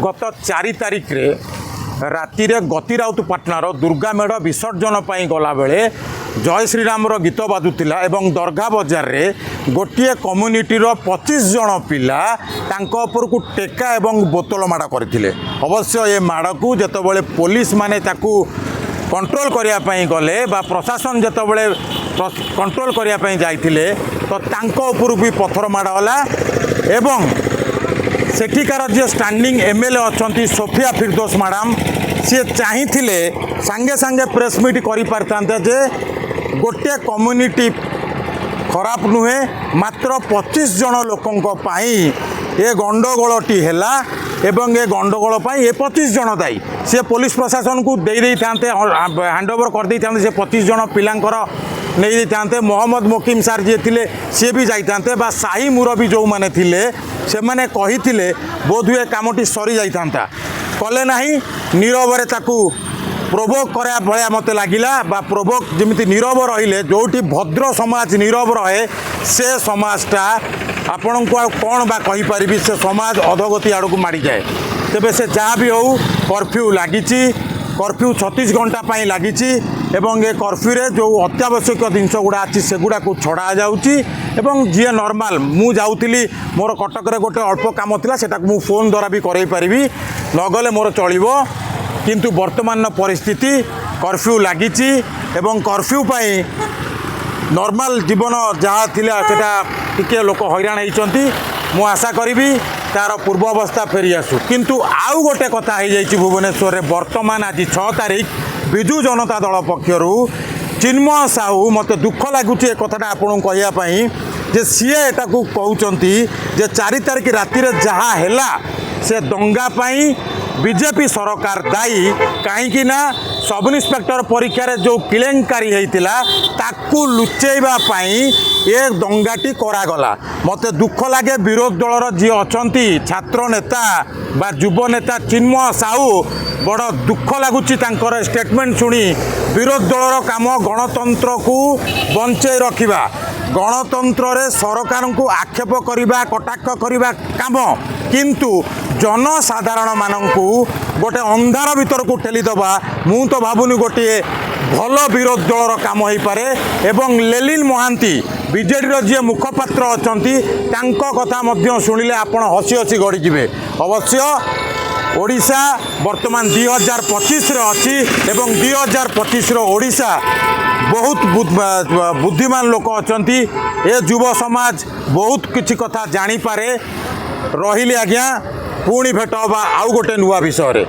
ଗତ 4 ତାରିଖରେ ରାତିରେ ଗତିରାଉତପାଟଣାର ଦୁର୍ଗା ମେଢ଼ ବିସର୍ଜନ ପାଇଁ ଗଲାବେଳେ ଜୟ ଶ୍ରୀରାମର ଗୀତ ବାଜୁଥିଲା ଏବଂ ଦରଘା ବଜାରରେ ଗୋଟିଏ କମ୍ୟୁନିଟିର 25 ଜଣ ପିଲା ତାଙ୍କ ଉପରକୁ ଟେକା ଏବଂ ବୋତଲ ମାଡ଼ କରିଥିଲେ। ଅବଶ୍ୟ ଏ ମାଡ଼କୁ ଯେତେବେଳେ ପୋଲିସ ମାନେ ତାକୁ କଣ୍ଟ୍ରୋଲ କରିବା ପାଇଁ ଗଲେ ବା ପ୍ରଶାସନ ଯେତେବେଳେ କଣ୍ଟ୍ରୋଲ କରିବା ପାଇଁ ଯାଇଥିଲେ, ତ ତାଙ୍କ ଉପରକୁ ବି ପଥର ମାଡ଼ ହେଲା। ଏବଂ ସେଠିକାର ଯିଏ ଷ୍ଟାଣ୍ଡିଂ ଏମ୍ଏଲ୍ଏ ଅଛନ୍ତି, ସୋଫିଆ ଫିରଦୋସ ମ୍ୟାଡ଼ାମ୍, ସିଏ ଚାହିଁଥିଲେ ସାଙ୍ଗେ ସାଙ୍ଗେ ପ୍ରେସ୍ ମିଟ୍ କରିପାରିଥାନ୍ତେ ଯେ ଗୋଟିଏ କମ୍ୟୁନିଟି ଖରାପ ନୁହେଁ, ମାତ୍ର 25 ଜଣ ଲୋକଙ୍କ ପାଇଁ ଏ ଗଣ୍ଡଗୋଳଟି ହେଲା ଏବଂ ଏ ଗଣ୍ଡଗୋଳ ପାଇଁ ଏ 25 ଜଣ ଦାୟୀ। ସିଏ ପୋଲିସ ପ୍ରଶାସନକୁ ଦେଇ ଦେଇଥାନ୍ତେ, ହ୍ୟାଣ୍ଡ ଓଭର କରିଦେଇଥାନ୍ତେ, ସେ 25 ଜଣ ପିଲାଙ୍କର ନେଇ ଦେଇଥାନ୍ତେ। ମହମ୍ମଦ ମୋକିମ ସାର୍ ଯିଏ ଥିଲେ, ସିଏ ବି ଯାଇଥାନ୍ତେ ବା ସାହି ମୁରବୀ ଯେଉଁମାନେ ଥିଲେ, ସେମାନେ କହିଥିଲେ ବୋଧହୁଏ କାମଟି ସରିଯାଇଥାନ୍ତା। କଲେ ନାହିଁ, ନୀରବରେ ତାକୁ ପ୍ରୋଭୋକ୍ କରିବା ଭଳିଆ ମୋତେ ଲାଗିଲା ବା ପ୍ରୋଭୋକ୍ ଯେମିତି ନୀରବ ରହିଲେ। ଯେଉଁଠି ଭଦ୍ର ସମାଜ ନୀରବ ରହେ, ସେ ସମାଜଟା ଆପଣଙ୍କୁ ଆଉ କ'ଣ ବା କହିପାରିବି, ସେ ସମାଜ ଅଧୋଗତି ଆଡ଼କୁ ମାଡ଼ିଯାଏ। ତେବେ ସେ ଯାହା ବି ହେଉ, କର୍ଫ୍ୟୁ ଲାଗିଛି। କର୍ଫ୍ୟୁ 36 ଘଣ୍ଟା ପାଇଁ ଲାଗିଛି ଏବଂ ଏ କର୍ଫ୍ୟୁରେ ଯେଉଁ ଅତ୍ୟାବଶ୍ୟକ ଜିନିଷ ଗୁଡ଼ା ଅଛି, ସେଗୁଡ଼ାକୁ ଛଡ଼ା ଯାଉଛି। ଏବଂ ଯିଏ ନର୍ମାଲ, ମୁଁ ଯାଉଥିଲି, ମୋର କଟକରେ ଗୋଟେ ଅଳ୍ପ କାମ ଥିଲା, ସେଟାକୁ ମୁଁ ଫୋନ୍ ଦ୍ୱାରା ବି କରେଇ ପାରିବି, ନଗଲେ ମୋର ଚଳିବ। କିନ୍ତୁ ବର୍ତ୍ତମାନର ପରିସ୍ଥିତି, କର୍ଫ୍ୟୁ ଲାଗିଛି ଏବଂ କର୍ଫ୍ୟୁ ପାଇଁ ନର୍ମାଲ ଜୀବନ ଯାହା ଥିଲା, ସେଟା ଟିକେ ଲୋକ ହଇରାଣ ହେଇଛନ୍ତି। ମୁଁ ଆଶା କରିବି ତାର ପୂର୍ବ ଅବସ୍ଥା ଫେରି ଆସୁ। କିନ୍ତୁ ଆଉ ଗୋଟେ କଥା ହେଇଯାଇଛି ଭୁବନେଶ୍ୱରରେ ବର୍ତ୍ତମାନ ଆଜି 6 ତାରିଖ, ବିଜୁ ଜନତା ଦଳ ପକ୍ଷରୁ ଚିନ୍ମୟ ସାହୁ, ମୋତେ ଦୁଃଖ ଲାଗୁଛି ଏ କଥାଟା ଆପଣଙ୍କୁ କହିବା ପାଇଁ ଯେ ସିଏ ଏଟାକୁ କହୁଛନ୍ତି ଯେ 4 ତାରିଖ ରାତିରେ ଯାହା ହେଲା, ସେ ଦଙ୍ଗା ପାଇଁ ବିଜେପି ସରକାର ଦାୟୀ। କାହିଁକି ନା ସବ୍ ଇନ୍ସପେକ୍ଟର ପରୀକ୍ଷାରେ ଯେଉଁ କେଳେଙ୍କାରୀ ହେଇଥିଲା, ତାକୁ ଲୁଚେଇବା ପାଇଁ ଏ ଦଙ୍ଗାଟି କରାଗଲା। ମୋତେ ଦୁଃଖ ଲାଗେ, ବିରୋଧୀ ଦଳର ଯିଏ ଅଛନ୍ତି, ଛାତ୍ର ନେତା ବା ଯୁବ ନେତା ଚିନ୍ମୟ ସାହୁ, ବଡ଼ ଦୁଃଖ ଲାଗୁଛି ତାଙ୍କର ଷ୍ଟେଟମେଣ୍ଟ ଶୁଣି। ବିରୋଧୀ ଦଳର କାମ ଗଣତନ୍ତ୍ରକୁ ବଞ୍ଚେଇ ରଖିବା, ଗଣତନ୍ତ୍ରରେ ସରକାରଙ୍କୁ ଆକ୍ଷେପ କରିବା, କଟାକ୍ଷ କରିବା କାମ। କିନ୍ତୁ ଜନସାଧାରଣମାନଙ୍କୁ ଗୋଟେ ଅନ୍ଧାର ଭିତରକୁ ଠେଲିଦେବା, ମୁଁ ତ ଭାବୁନି ଗୋଟିଏ ଭଲ ବିରୋଧୀ ଦଳର କାମ ହେଇପାରେ। ଏବଂ ଲେଲିନ ମହାନ୍ତି, ବିଜେଡ଼ିର ଯିଏ ମୁଖପାତ୍ର ଅଛନ୍ତି, ତାଙ୍କ କଥା ମଧ୍ୟ ଶୁଣିଲେ ଆପଣ ହସି ହସି ଗଡ଼ିଯିବେ। ଅବଶ୍ୟ ଓଡ଼ିଶା ବର୍ତ୍ତମାନ 2025ରେ ଅଛି ଏବଂ 2025ର ଓଡ଼ିଶା ବହୁତ ବୁଦ୍ଧିମାନ ଲୋକ ଅଛନ୍ତି। ଏ ଯୁବ ସମାଜ ବହୁତ କିଛି କଥା ଜାଣିପାରେ। ରହିଲି ଆଜ୍ଞା, ପୁଣି ଭେଟ ହେବା ଆଉ ଗୋଟେ ନୂଆ ବିଷୟରେ।